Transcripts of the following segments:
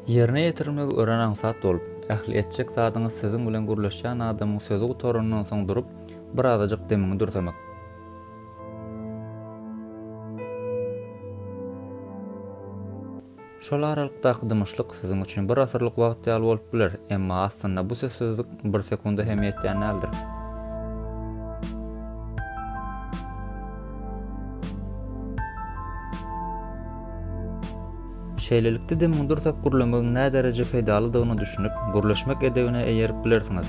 Ýerine ýetirilmegi örän aňsat bolup, ähli etjek zadyňyz siziň bilen gürleşýän adamyň sözi gutarandan soň durup, birazajyk demiňi dürsemek. Şol aralykdaky dymyşlyk siziň üçin bir asyrlyk wagt ýaly bolup biler, emma aslynda bu sessizlik bir sekunda hem ýetýän däldir. Şeýlelikde demiňi dürsöp gürlemegiň nädereje peýdalydygyna düşünip, gürleşmek edebine eýerip bilersiňiz.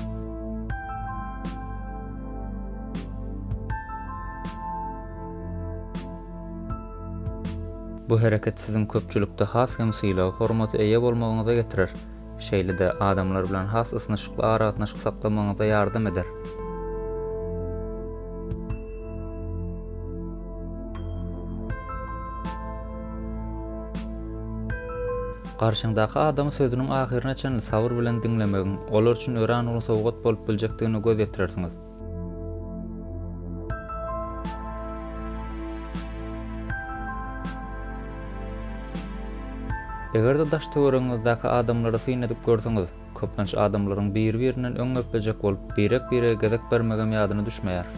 Bu hereket siziň köpçülikde has hem sylag-hormata eýe bolmagyňyza getirer. Şeýle-de, adamlar bilen has ysnyşykly aragatnaşyk saklamagyňyza ýardam eder. Garşyňdaky adamy sözüniň ahyryna çenli sabyr bilen diňlemegiň, olar üçin örän uly sowgat bolup biljekdigine göz ýetirersiňiz. Eger-de daş-töweregiňizdäki adamlara syn edip görseňiz, köplenç adamlaryň biri-birinden öň geplejek bolup, birek-birege gezek bermegem ýadyna düşmeýär.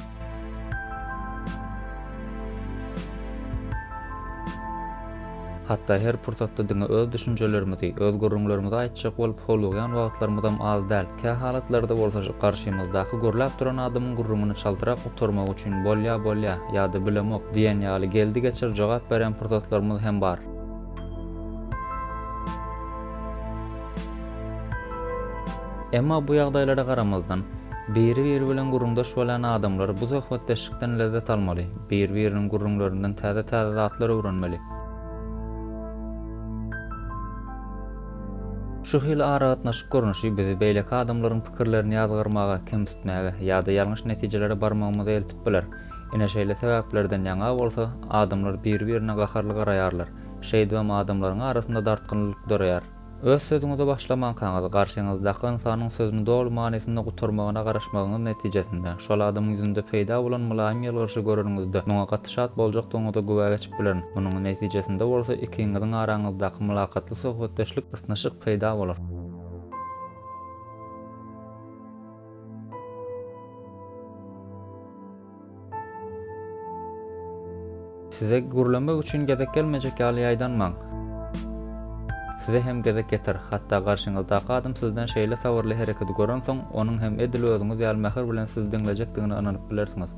Hatda her pursatda diňe öz düşünjelerimizi, öz gürrüňlerimizi aýtjak bolup howlugýan wagtlarymyzam az däl. Kä halatlarda bolsa garşymyzdaky gürläp duran adamyň gürrüňini çaltrak gutarmak üçin bolýa, bolýa ýa-da bilemok diýen ýaly geldi-geçer jogap berýän pursatlarymyz hem bar. Emma bu ýagdaýlara garamazdan, biri-biri bilen gürrüňdeş bolýan adamlar bu söhbetdeşlikden lezzet almaly, bir-biriniň gürrüňlerinden täze-täze zatlar öwrenmeli. Şu hili aragatnaşyk görnüşi bizi beýleki adamlaryň pikirlerini ýazgarmaga, kemsitmäge ýa-da ýalňyş netijelere barmagymyza eltip biler. Ine şeýle sebäplerden ýaňa bolsa, adamlar biri-birine gaharly garaýarlar. Şeýdibem adamlaryň arasynda dartgynlylyk döreýär. Öz sözüňize başlamankaňyz, garşyňyzdaky ynsanyň sözüni doly manysynda gutarmagyna garaşmagyňyz netijesinde, şol adamyň ýüzünde peýda bolan mylaýym ýylgyryşy göreniňizde, muňa gaty şat boljakdygyňyza güwä geçip bilerin. Munuň netijesinde bolsa ikiňiziň araňyzdaky mylakatly söhbetdeşlik, ysnyşyk peýda bolar. Size gürlemek üçin gezek gelmejek ýaly ýaýdanmaň. Size hem gezek ýeter, hatda garşyňyzdaky adam sizden şeýle sabyrly hereketi görensoň, onuň hem edil özüňiz ýaly mähir bilen sizi diňlejekdigine ynanyp bilersiňiz.